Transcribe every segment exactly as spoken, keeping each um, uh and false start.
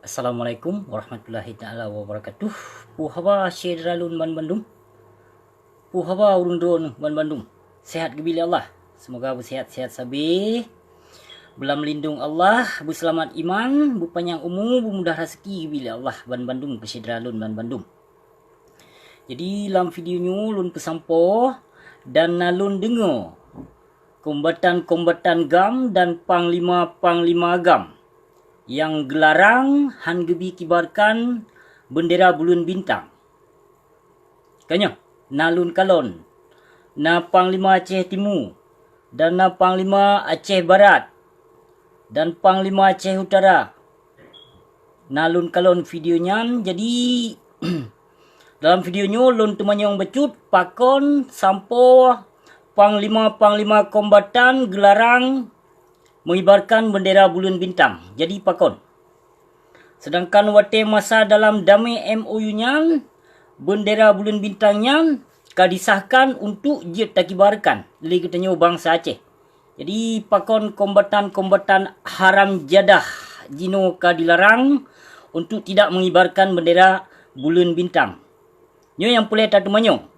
Assalamualaikum warahmatullahi taala wabarakatuh. Peue haba syedara lôn ban bandum? Peue haba ureuëng droeneuh ban bandum? Sehat geubri lé Allah. Seumoga beusehat-sehat sabe. Beulam lindong Allah, beuseulamat iman, beupanyang umu, beumudah raseuki geubri lé Allah ban bandum keu syedara lôn ban bandum. Jadi lam video nyoe lôn peusampoe dan na lôn deungoe kombatan-kombatan GAM dan panglima-panglima GAM nyang geularang han geubi kibarkan beundera buleuen bintang. Ka nyoe, na lôn kalon, na Panglima Aceh Timu, dan na Panglima Aceh Barat, dan Panglima Aceh Utara. Na lôn kalon video nyan, jadi dalam video nyoe lôn teumanyong bacut pakon sampoe panglima-panglima kombatan geularang mengibarkan bendera buleuen bintang. Jadi pakon? Sedangkan watée masa dalam damé M O U nyan, bendera buleuen bintang nyan ka disahkan untuk jeuet takibarkan lé geutanyoe bansa Aceh. Jadi pakon kombatan-kombatan haram jadah jinoe ka dilarang untuk tidak mengibarkan bendera buleuen bintang? Nyoe nyang peureulée tateumanyong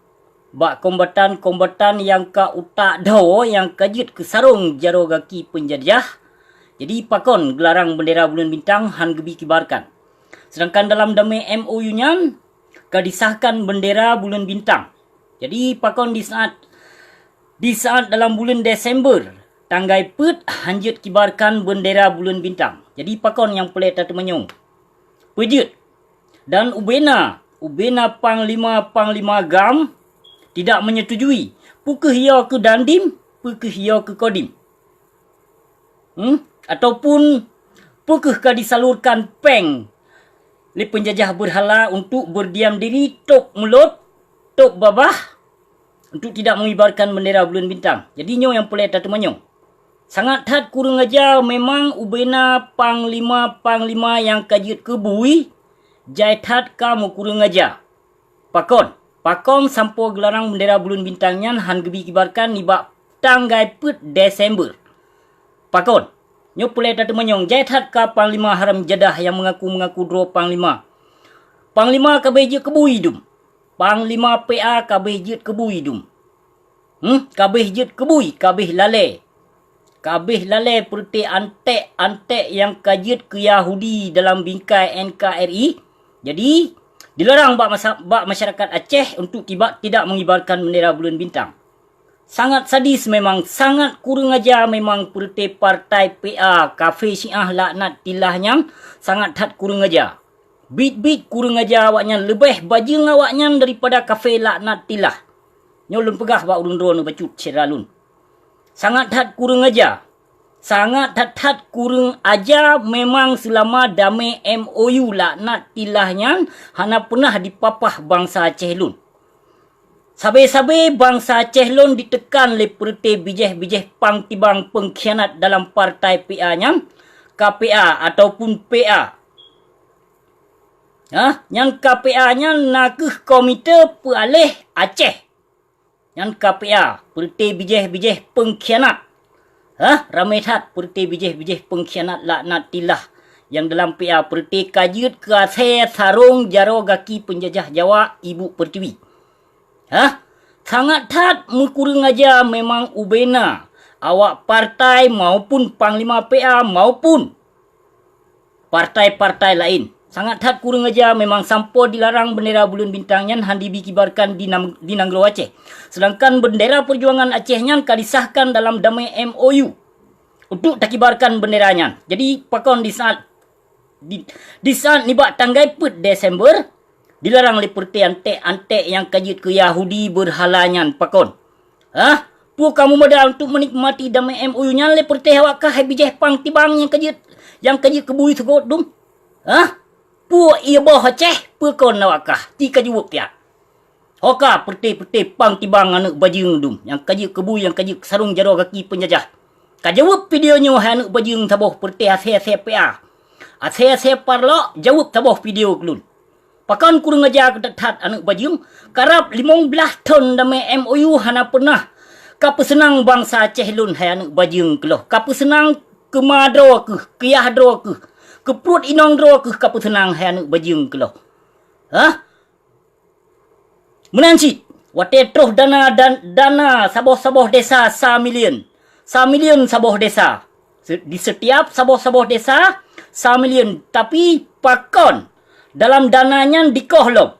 bak kombatan-kombatan nyang ka utak dhoe nyang ka jeuet keu sarong jaroe gaki peunjajah. Jadi pakon geularang bendera buleuen bintang han geubi kibarkan, sedangkan dalam damé M O U nyan ka disahkan bendera buleuen bintang? Jadi pakon di saat, di saat dalam buleuen Desember tanggai peuet han jeuet kibarkan bendera buleuen bintang? Jadi pakon nyang peureulée tateumanyong? Peue jeuet? Dan ubena, ubena panglima-panglima GAM tidak menyetujui, peu kheueh yo keu Dandim, peu kheueh yo keu Kodim. Hmm? Ataupun peu kheueh ka disalurkan péng lé peunjajah beurhala untuk berdiam diri tôb mulot, tôb babah, untuk tidak mengibarkan bendera buleuen bintang. Jadi nyoe nyang peureulée tateumanyong. Sangat that kureueng aja memang ubena panglima-panglima nyang ka jeuet keu bui, jai that ka meukureueng aja. Pakon? Pakon sampoe geularang bendera buleuen bintang nyan han geubi kibarkan nibak tanggai peuet Desember? Pakon? Nyoe peureulée tateumanyong, jai that ka panglima haram jadah nyang meungaku-meungaku droe panglima. Panglima ka abéh jeuet keu bui dum. Panglima P A ka abéh jeuet keu bui dum. Hmm, ka abéh jeuet keu bui, ka abéh lalée. Ka abéh lalée peureute anték-anték nyang ka jeuet keu Yahudi dalam bingkai N K R I. Jadi, dilarang bak masa-, bak masyarakat Aceh untuk tiba tidak mengibarkan bendera buleuen bintang. Sangat sadis memang, sangat kureueng aja memang peureute partai P A kafé Syiah laknat tilah nyan, sangat that kureueng aja. Biet-biet kureueng aja awaknyan, leubeh bajeueng awaknyan daripada kafé laknat tilah. Nyoe lôn peugah bak ureuëng droeneuh bacut syedara lôn. Sangat that kureueng aja. Sangat that-that kureueng aja memang seulama damé M O U laknat tilah nyan hana peunah dipapah bansa Aceh lôn. Sabe-sabe bansa Aceh lôn diteukan lé peureute bijéh-bijéh pang tibang peungkhianat dalam partai P A nyan, K P A ataupun P A. Hah, nyan K P A nyan na kheueh Komite Peualeh Aceh. Nyan K P A, peureute bijéh-bijéh peungkhianat. Hah, ramé that peureute bijéh-bijéh peungkhianat laknat tilah nyang dalam P A peureute ka jeuet keu asée sarong jaroe gaki peunjajah Jawa ibu peurtiwi. Hah, sangat that meukureueng aja memang ubena awak partai maupun panglima P A maupun partai-partai laén. Sangat that kureueng aja memang sampoe dilarang bendera buleuen bintang nyan han dibi kibarkan di nam-, di nanggroe Aceh. Sedangkan bendera peujuangan Aceh nyan ka disahkan dalam damé M O U untuk takibarkan bendera nyan. Jadi pakon di saat, di, di saat nibak tanggai peuet Desember dilarang lé peureute anték-anték nyang ka jeuet keu Yahudi beurhala nyan pakon? Hah? Peue kamoe modal untuk meunikmati damé M O U nyan lé peureute awak kah hai bijéh pang tibang nyang ka jeuet, nyang ka jeuet keu bui seugot dum? Hah? Peue ié boh Aceh, peue kon awak kah? Ti ka jaweueb piak. Ho ka peureute-peureute pang tibang aneuëk bajeueng dum, nyang ka jeuet keu bui, nyang ka jeuet keu sarong jaroe gaki peunjajah. Ka jaweueb video nyoe hai aneuëk bajeueng saboh peureute asée-asée P A. Asée-asée parlok jaweueb saboh video keu lôn. Pakon kureueng aja keu that-that aneuëk bajeueng, karab limong blaih thon damé M O U hana peunah ka peuseunang bansa Aceh lôn hai aneuëk bajeueng keuloh. Ka peuseunang keu ma droe keuh, keu yah droe keuh, Keu pruet inong droe kheueh ka peuseunang hai aneuëk bajeueng keuloh. Hah? Meunan cit, watée troh dana dan dana saboh-saboh desa sa milion. Sa milion saboh desa. Se-, di setiap saboh-saboh desa sa milion. Tapi pakon dalam dana nyan dikoh lom?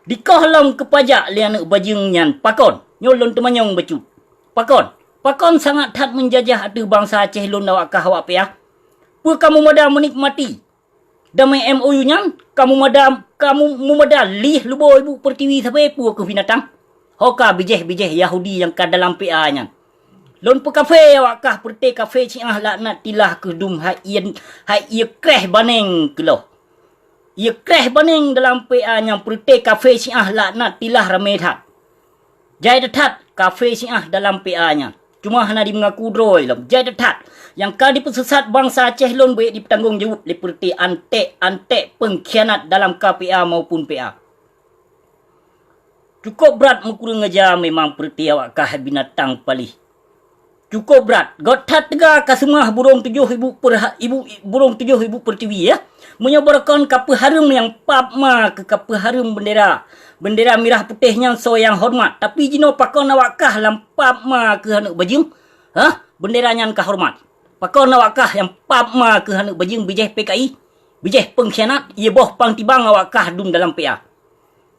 Dikoh lom keu pajak lé aneuëk bajeueng nyan pakon? Nyoe lôn teumanyong bacut. Pakon? Pakon sangat that meujajah ateueh bansa Aceh lôn awak kah awak piah? Peue kamoe mada meunikmati damé M O U nyan? Kamoe mada, kamoe mumada lieh lubô ibu pertiwi sabe peue keu binatang? Ho ka bijéh-bijéh Yahudi nyang ka dalam P A nyan. Lôn peukafé awak kah peureuté kafé Syiah laknatillah keu dum hai ié, hai ié kréh baneng keuloh. Ié kréh baneng dalam P A nyang peureuté kafé Syiah laknatillah ramé that. Jai that-that kafé Syiah dalam P A nyan. Cuma hana jimeungaku droe lom. Jai that-that. Nyang ka jipeusesat bansa Aceh lôn beuék jipeutanggong jaweueb lé peureuté anték-anték peungkhianat dalam K P A maupun P A. Cukôp brat meukureueng aja memang peureuté awak kah binatang paléh. Cukôp brat. Göt that teuga ka seumah burông tujoh ibu perha-, ibu, burông tujoh ibu pertiwi, ya. Meunyoe barokon ka peuhareuem nyang pap ma keu ka peuhareuem bendera, bendera mirah putéh nyan soe nyang horeumat. Tapi jinoe pakon awak kah lam pap ma keu aneuëk bajeueng? Hah? Bendera nyan ka horeumat. Pakon awak kah nyang pap ma keu aneuëk bajeueng bijéh P K I? Bijéh peungkhianat, ié boh pang tibang awak kah dum dalam P A.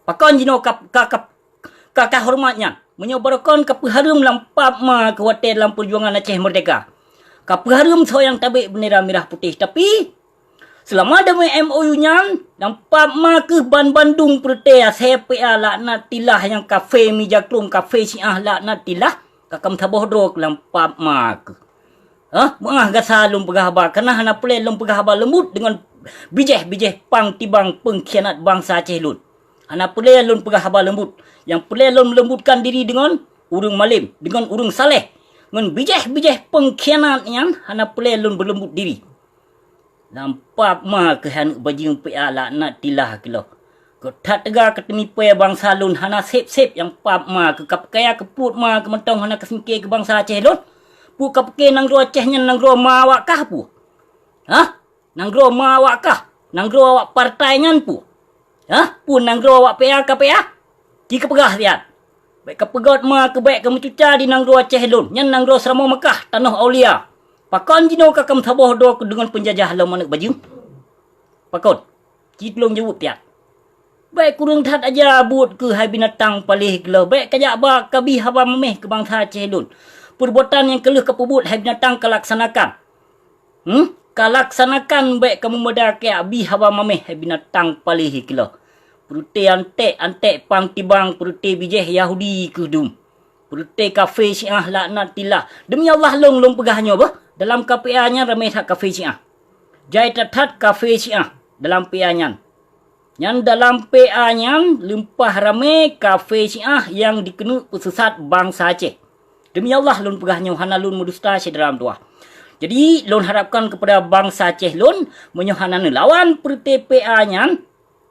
Pakon jinoe ka, ka, ka, ka, ka horeumat nyan? Meunyoe barokon ka peuhareuem lam pap ma keu watée lam peujuangan Aceh Merdeka. Ka peuhareuem soe nyang tabek bendera mirah putéh. Tapi, seulama damé M O U nyan, lam pap ma keuh ban bandum peureuté asée P A laknatillah nyang kafé mijaklong kafé Syiah laknatillah, ka kam saboh droe lam pap ma keuh. Hah? Meuah gasa lôn peugah haba, kareuna hana peureulée lôn peugah haba leumbut deungon bijéh-bijéh pang tibang peungkhianat bansa Aceh lôn. Hana peureulée lôn peugah haba leumbut. Nyang peureulée lôn leumbutkan diri deungon ureuëng malém, deungon ureuëng saléh. Ngon bijéh-bijéh peungkhianat nyan hana peureulée lôn beuleumbut diri. Lam pap ma keuh aneuëk bajeueng P A laknatillah keuloh. Göt that teuga ka teumipée bansa lôn hana sép-sép nyang pap ma keuh ka peukaya keu pruet ma keuh mantong hana ka singké keu bansa Aceh lôn. Peue ka peuké nanggroe Aceh nyan nanggroe ma awak kah peue? Hah? Nanggroe ma awak kah? Nanggroe awak partai nyan peue? Hah? Peue nanggroe awak P A K P A? Ci kapeugah siat. Bék kapeugöt ma keuh bék kameucuca di nanggroe Aceh lôn, nyan nanggroe Seuramoe Meukah, tanoh aulia. Pakon jinoe ka kam saboh droe keuh deungon peunjajah lom aneuëk bajeueng? Pakon? Ci tulông jaweueb tiat. Bék kureueng that aja buet keuh hai binatang paléh keuloh, bék kajak ba kabi haba maméh keu bansa Aceh lôn. Peurbuatan nyang ka lheueh kapeubuet hai binatang kalaksanakan. Hmm? Kalaksanakan bék kamoe meuda keu abi haba maméh hai binatang paléh keuloh. Peureuté anték-anték pang tibang peureuté bijéh Yahudi keuh dum. Peureuté kafé Syiah laknatillah. Deumi Allah lôn, lôn peugah nyoe beuh, dalam K P A nyan ramé that kafé Syiah. Jai that-that kafé Syiah dalam P A nyan. Nyan dalam P A nyan leumpah ramé kafé Syiah nyang dikeuneuk peusesat bansa Aceh. Deumi Allah lôn peugah nyoe hana lôn meudusta syedara meutuwah. Jadi lôn harapkan keupada bansa Aceh lôn, meunyoe hana neulawan peureuté P A nyan,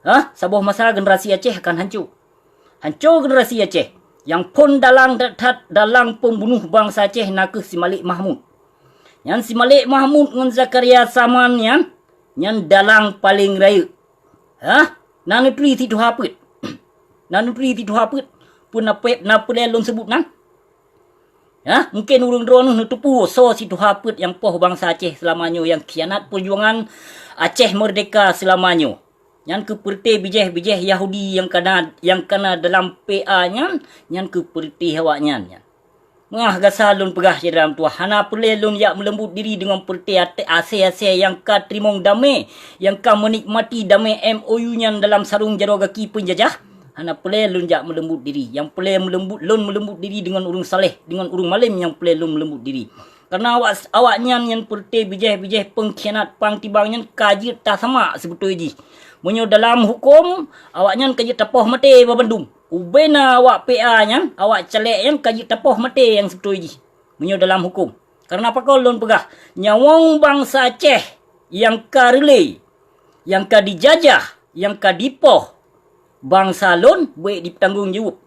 hah, saboh masa generasi Aceh akan hanco. Hanco generasi Aceh nyang phon dalang that-that dalang peumbunoh bansa Aceh nakeuh si Malik Mahmud. Nyan si Malik Mahmud ngon Zakaria Saman nyan, nyan dalang paleng rayeuk. Hah? Na neuturi si tuha peuet? Na neuturi si tuha peuet? Peue na peuet, na peureulée lôn seubut nan? Hah? Mungken ureuëng droeneueh neuteupeue soe si tuha peuet nyang poh bansa Aceh seulama nyoe nyang khianat peujuangan Aceh Merdeka seulama nyoe. Nyan keuh peureuté bijéh-bijéh Yahudi nyang kana, nyang kana dalam P A nyan, nyan keuh peureuté awaknyan nyan. Meuah gasa lôn peugah syedara meutuwah, hana peureulée lôn jak meuleumbut diri deungon peureuté até-, asée-asée nyang ka teurimong damé, nyang ka meunikmati damé M O U nyan dalam sarong jaroe gaki peunjajah. Hana peureulée lôn jak meuleumbut diri. Nyang peureulée meuleumbut, lôn meuleumbut diri deungon ureuëng saléh, deungon ureuëng malém nyang peureulée lôn meuleumbut diri. Kareuna awak, awaknyan nyan peureuté bijéh-bijéh peungkhianat pang tibang nyan ka jeuet tasamak seubeutôi jih. Meunyoe dalam huköm, awaknyan ka jeuet tapoh maté babandum. Ubena awak P A nyan, awak calék nyan ka jeuet tapoh maté nyang seubeutôi jih. Meunyoe dalam huköm. Kareuna pakon lôn peugah, nyawöng bansa Aceh nyang ka reulée, nyang ka dijajah, nyang ka dipoh, bansa lôn beuék jipeutanggong jaweueb.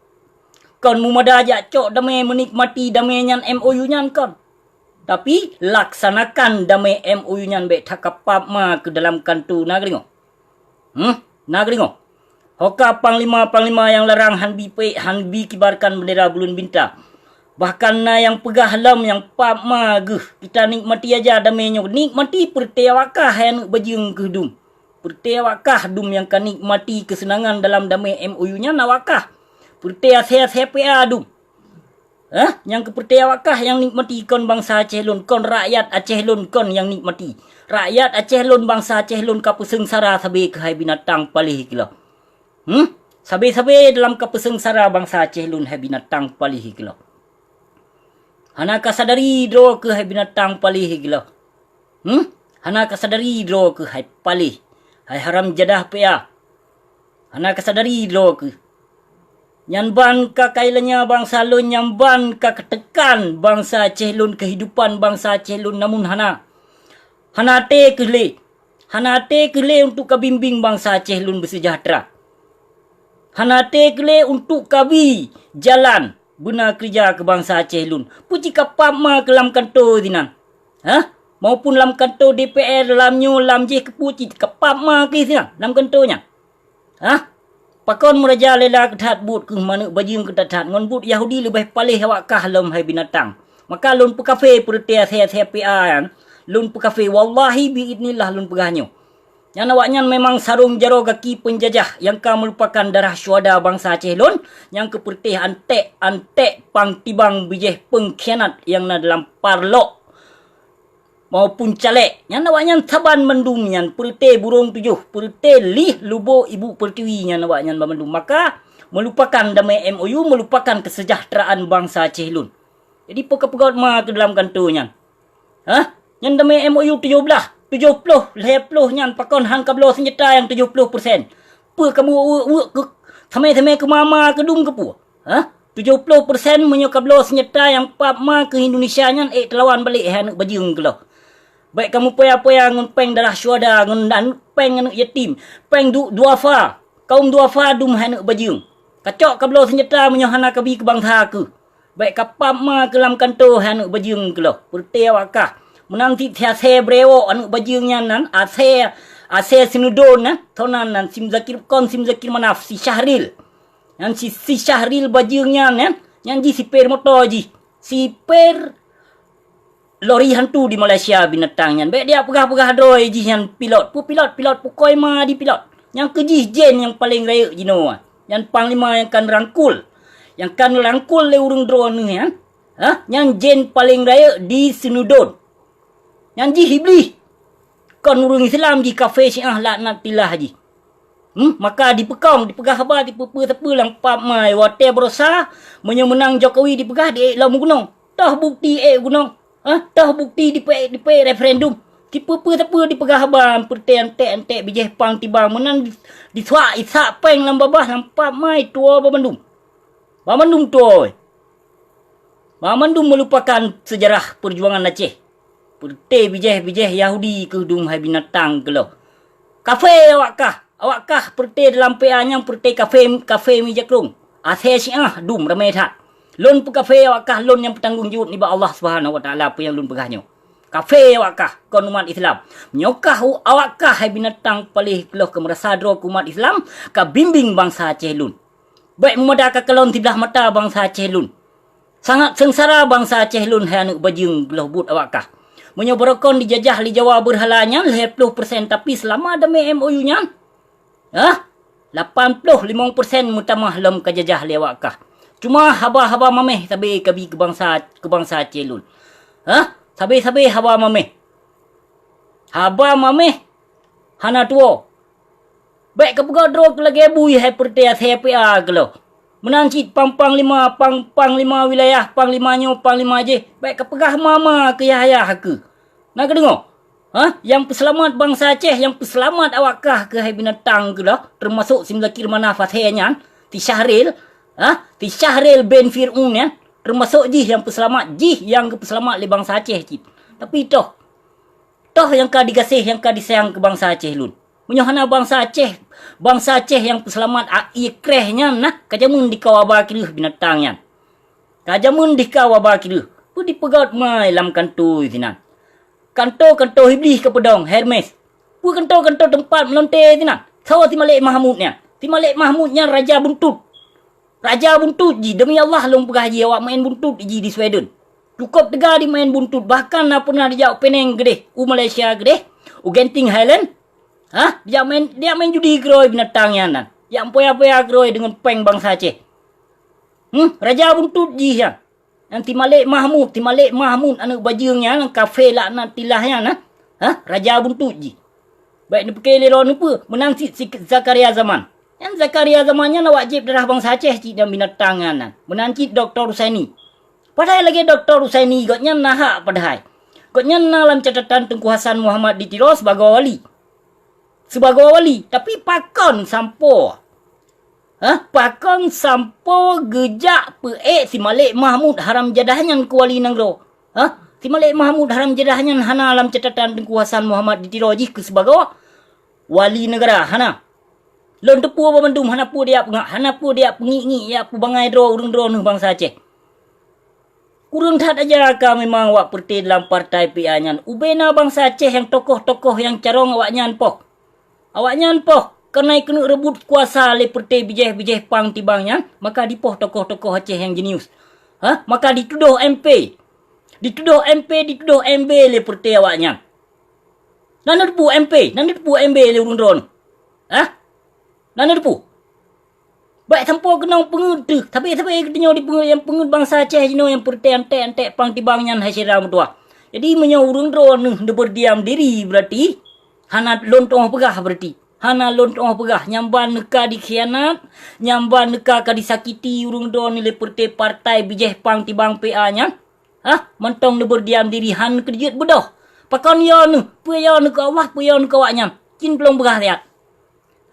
Kon mumada jak cok damé meunikmati damé nyan M O U nyan kon. Tapi, laksanakan damé M O U nyan, bék takapab ma keu dalam kanto, na geudeungoe. Hmm, na geudeungoe. Ho ka panglima-panglima nyang larang han bi pék, han bi kibarkan bendera buleuen bintang. Bahkan na nyang peugah lom nyang pab ma geuh, kita nikmati aja damé nyoe, nikmati peureuté awak kah hai aneuk bajeueng keuh dum. Peureuté awak kah dum nyang ka nikmati keuseunangan dalam damé M O U nyan awak kah. Peureuté asèe-asèe P A dum. Hah? Nyang keu peureuté awak kah nyang nikmati kon bansa Aceh lôn, kon rakyat Aceh lôn kon nyang nikmati. Rakyat Aceh lôn, bansa Aceh lôn ka peuseungsara sabé keuh hai binatang paléh keulôh. Hmm? Sabé-sabé dalam ka peuseungsara bansa Aceh lôn hai binatang paléh keulôh. Hana ka sadari droe keuh hai binatang paléh keulôh. Hmm? Hana ka sadari droe keuh hai paléh, hai haram jadah P A. Hana ka sadari droe keuh. Nyan ban ka kailanya bansa lôn, nyan ban ka kateukan bansa Aceh lôn, keuhidupan bansa Aceh lôn, namun hana. Hana até keuh lé. Hana até keuh lé untuk ka bimbéng bansa Aceh lôn beuseujahtra. Hana até keuh lé untuk ka bi jalan beuna keureuja keu bansa Aceh lôn. Peue cit kapab ma keu lam kanto sinan? Hah? Maupun lam kanto D P R, lam nyoe, lam jéh, keupeue cit kapab ma keuh sinan lam kanto nyan? Hah? Pakon meurajalela keuthat buet keuh, aneuk bajeueng keuthat-that, ngon buet Yahudi leubeh paléh awak kah lom hai binatang. Maka lôn peukafé peureuté asèe-asèe P A nyan, lôn peukafé, wallahi biidznillah lôn peugah nyoe. Nyan awaknyan memang sarong jaroe gaki peunjajah nyang ka meulupakan darah syuhada bansa Aceh lôn, nyang keu peureuté anték-anték pang tibang bijéh peungkhianat nyang na dalam parlok maupun caleg. Nyan awaknyan saban mandum nyan peureuté burông tujoh, peureuté lih lubo ibu peurtiwi nyan awaknyan banmandum. Maka meulupakan damé M O U, meulupakan keuseujahteuraan bansa Aceh lôn. Jadi peue ka peugöt ma keu dalam kanto nyan? Hah? Nyan damé M O U tujoh blah, tujoh ploh, lhèe ploh nyan pakon han kabloe seunjata nyang tujoh ploh persen? Peue kamoe weuek-weuek keu samé-samé keu mama keu dum keupeue? Hah? Tujoh ploh persen meunyoe kabloe seunjata nyang pap ma keu Indonesia nyan, ék teulawan balek hai aneuk bajeueng keulôh. Bèk kamoe poya-poya ngon péng darah syuhada, ngon an-, péng aneuk yatim, péng du-, duafa, kaum duafa dum hai aneuk bajeueng. Kacok kabloe seunjata meunyoe hana kabi keu bansa keuh. Bèk kapap ma keu lam kanto hai aneuk bajeueng keulôh, peureuté awak kah. Meunan cit si asèe brewok aneuk bajeueng nyan nan, asèe, asèe Seunudon nan, tonan nan, si Muzakir, kon si Muzakir Manaf, si Syahril. Nyan si, si Syahril bajeueng nyan, nyan, nyan jih sipèr moto jih. Sipèr lori hantu di Malaysia binatang nyan. Bèk dia peugah-peugah droe jih nyan pilot. Peue pilot, pilot pukoi ma di pilot. Nyang keu jih jen nyang paleng rayeuk jinoe. Nyan panglima nyang ka neurangkul. Nyang ka neurangkul lé ureueng droeneuh nyan. Hah? Nyan jen paleng rayeuk di Seunudon. Nyan jih Iblih. Kon ureueng Islam jih, kafé Syiah laknatillah jih. Hmm, maka dipeukong, dipeugah haba, dipeupeu-peue lam pap mai. Watèe baroesa, meunyoe meunang Jokowi dipeugah, diék lom u gunong. Toh bukti ék u gunong? Hah? Toh bukti dipeu-, dipeu referendum? Dipeupeu-peue dipeugah haba, peureuté anték-anték bijéh pang tibang meunan di-, disuak isak péng lam babah lam pap mai tuwoe banmandum. Banmandum tuwoe. Banmandum meulupakan seujarah peujuangan Aceh. Peureuté bijéh-bijéh Yahudi keuh dum hai binatang keulôh. Kafé awak kah, awak kah peureuté dalam P A nyan peureuté kafé, kafé mijakrong. Asèe Syiah dum ramé that. Lôn peukafé awak kah, lôn nyang peutanggong jaweueb nibak Allah Subhanahu wa Taala peue nyang lôn peugah nyoe. Kafé awak kah, kon umat Islam. Nyoe kah u-, awak kah hai binatang paléh keulôh ka meurasa droe keu umat Islam, ka bimbéng bansa Aceh lôn. Bèk meumada ka kalon siblah mata bansa Aceh lôn. Sangat seungsara bansa Aceh lôn hai aneuk bajeueng keulôh buet awak kah. Meunyoe barokon dijajah lé Jawa beurhala nyan lhèe ploh persen, tapi seulama damé M O U nyan, hah? Lapan ploh limong persen meutamah lom ka jajah lé awak kah. Cuma haba-haba maméh sabé kabi keu bansa, keu bansa Aceh lôn. Hah? Sabé-sabé haba maméh. Haba maméh hana tuwoe. Bèk kapeugah droe keu lagèe bui hai peureuté asèe P A keulôh. Meunan cit pang-panglima, pang-, panglima wilayah, panglima nyoe, panglima jéh. Bèk kapeugah ma-ma keu yah-yah keuh. Na kadeungoe? Hah? Nyang peuseulamat bansa Aceh, nyang peuseulamat awak kah keuh hai binatang keulôh, teumasok si Muzakir Manaf asèe nyan, si Syahril, hah? Si Syahril bin Fir'aun nyan, teumasok jih nyang peuseulamat, jih nyang geupeuseulamat lé bansa Aceh cit. Tapi toh, toh nyang ka digaséh, nyang ka disayang keu bansa Aceh lôn. Meunyoe hana bansa Aceh, bansa Aceh nyang peuseulamat, a, ié kréh nyan nah, ka jameun dikawa ba keudeuh binatang nyan. Ka jameun dikawa ba keudeuh. Peue dipeugét mai lam kantô sinan? Kantô-kantô Iblih ka peudong, Hermes. Peue kantô-kantô teumpat meulonte sinan? Soe si Malek Mahmud nyan? Si Malek Mahmud nyan raja buntut. Raja buntut jih, demi Allah lôn peugah jih, awak meu'en buntut jih di Sweden. Cukôp teuga di meu'en buntut, bahkan na pernah dijak u Penang keudeh, u Malaysia keudeh, u Genting Highland. Hah? Dijak meu'en, dijak meu'en judi keudroe binatang nyan nan. Jak meupoya-poya keudroe deungon péng bansa Aceh. Hmm, raja buntut jih nyan. Nyan si Malek Mahmud, si Malek Mahmud aneuk bajeueng nyan, kafe laknatillah nyan, ha? Hah? Raja buntut jih. Bèk neupike lé droeneuh peue, meunan cit si Zakaria Zaman. Nyan Zakaria Zaman nyan awak jieb darah bansa Aceh cit nyang binatang nyan nan. Meunan cit Dokto Rusaini. Padahai lagèe Dokto Rusaini, gobnyan na hak padahai. Gobnyan na lam catatan Teungku Hasan Muhammad di Tiro sibagoe wali. Sibagoe wali, tapi pakon sampoe Hah? Pakon sampoe geujak peuék si Malek Mahmud haram jadah nyan keu wali nanggroe? Hah? Si Malek Mahmud haram jadah nyan hana lam catatan Teungku Hasan Muhammad di Tiro jih keu sibagoe wali neugara, hana. Lôn teupeue banmandum, hana peue dijak peungak, hana peue dijak peungiek-ngiek, jak peubangai droe ureueng droeneuh bansa Aceh. Kureueng that aja ka memang awak peureute dalam partai P A nyan. Ubena bansa Aceh nyang tokoh-tokoh nyang carông awaknyan poh. Awaknyan poh, keuneuk keuneuk reubot kuasa lé peureute bijéh-bijéh pang tibang nyan, maka dipoh tokoh-tokoh Aceh nyang jenius. Hah? Maka ditudôh M P. Ditudôh M P, ditudôh M B lé peureute awaknyan. Na neuteupeue M P, na neuteupeue M B lé ureueng droeneuh? Hah? Na neuteupeue? Bèk sampoe keunong peungeuet teuh. Sabe-sabe geutanyoe dipeungeuet, nyang peungeuet bansa Aceh jinoe nyang peureute anték-anték pang tibang nyan hai syedara meutuwah. Jadi, meunyoe ureueng droeneuh neubeurdiam diri, beurati hana lôn tu'oh peugah, beurati hana lôn tu'oh peugah. Nyang ban neuka dikhianat, nyang ban neuka ka disakiti ureueng droeneuh lé peureute partai bijéh pang tibang P A nyan. Hah? Mantong neubeurdiam diri, han keuneuk jeuet beudôh. Pakon yo neuh? Peue yo neuh keu Allah, peue yo neuh keu awaknyan? Cit peulông peugah siat.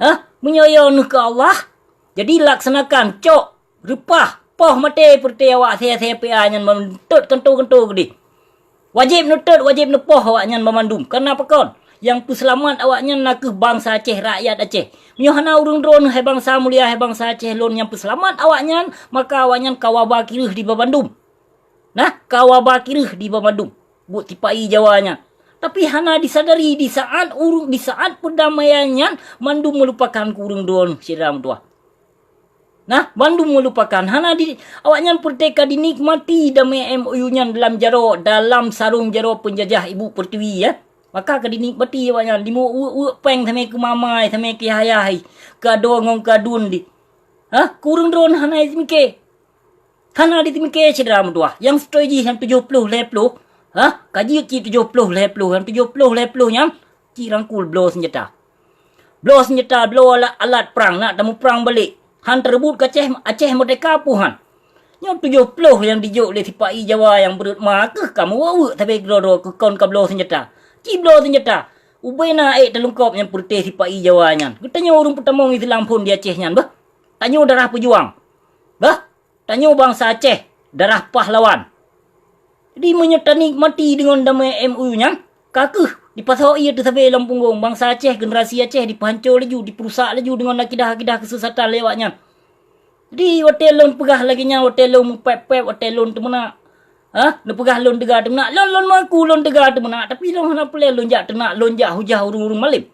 Hah? Meunyoe yo neuh keu Allah, jadi laksanakan, cok, reupah, poh maté peureute awak asai-asai P A nyan, meutot kantô-kantô keudeh. Wajéb neutot, wajéb neupoh awaknyan banmandum. Kareuna pakon? Nyang peuseulamat awaknyan nakeuh bansa Aceh, rakyat Aceh. Meunyoe hana ureueng droeneuh hai bansa mulia, hai bansa Aceh lôn nyang peuseulamat awaknyan, maka awaknyan ka waba kireuh di banmandum. Nah, ka waba kireuh di banmandum buet sipa-i Jawa nyan. Tapi hana disadari di saát ureueng, di saát peurdamaian nyan mandum meulupakan keu ureueng droeneuh syedara meutuwah. Nah, mandum meulupakan, hana di, awaknyan peureute ka dinikmati damé M O U nyan dalam jaroe, dalam sarong jaroe peunjajah ibu peurtiwi, ya. Maka ka dinikmati awaknyan, dimuweuek-weuek péng samé keu mamai, samé keu yah-yah, keu adoe ngon keu aduen di. Hah? Keu ureueng droeneuh hana jimike. Hana jimike syedara meutuwah. Nyang seutoe jih nyang tujoh ploh lhèe ploh. Hah? Ka jeuet cit tujoh ploh lhèe ploh. Nyang tujoh ploh lhèe ploh nyan cit rangkul bloe seunjata. Bloe seunjata, bloe alat, alat prang, nak tamuprang balek. Han tareubot keu Aceh, Aceh meurdeka peue han. Nyoe tujoh ploh nyang dijok lé sipa-i Jawa nyang beureuet ma keuh ka meuweuek-weuek sabe keudroe-droe keu kon ka bloe seunjata. Cit bloe seunjata. Ubena ék talungkop nyang peureute sipa-i Jawa nyan. Geutanyoe ureueng peutamong Islam phon di Aceh nyan, beuh. Tanyoe darah peujuang. Beuh. Tanyoe bansa Aceh, darah pahlawan. Jadi, meunyoe tanikmati deungon damé M O U nyan, ka keuh dipasoe ié teuh sabe lam punggong bansa Aceh, generasi Aceh dipeuhanco laju, dipeurusak laju deungon akidah-akidah keusesatan lé awaknyan. Jadi, watèe lôn peugah lagèe nyan, watèe lôn meupèp-pèp, watèe lôn teumeunak, ha, neupeugah lôn teuga teumeunak, lôn, lôn mengaku lôn teuga teumeunak, tapi lôn hana peureulèe lôn jak teunak, lôn jak hujah ureueng-ureueng malém.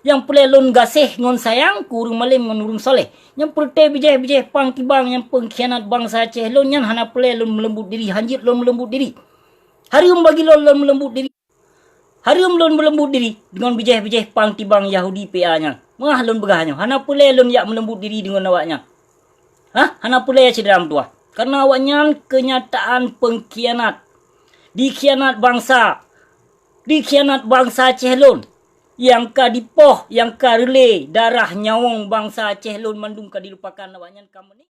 Nyang peureulèe lôn gaséh ngon sayang keu ureueng malém ngon ureueng saleh. Nyang peureute bijéh-bijéh pang tibang nyang peungkhianat bansa Aceh lôn nyan hana peureulèe lôn meuleumbut diri, hanjeuet lôn meuleumbut diri. Hareuem bagi lôn lôn meuleumbut diri. Hareuem lôn meuleumbut diri deungon bijéh-bijéh pang tibang Yahudi P A nyan. Meuah lôn peugah nyoe, hana peureulèe lôn jak meuleumbut diri deungon awaknyan. Hah? Hana peureulèe syedara meutuwah. Kareuna awaknyan keunyataan peungkhianat. Dikhianat bansa. Dikhianat bansa Aceh lôn. Nyang ka dipoh, nyang ka reulée darah nyawöng bansa Aceh lôn mandum ka dilupakan awaknyan ka meunan.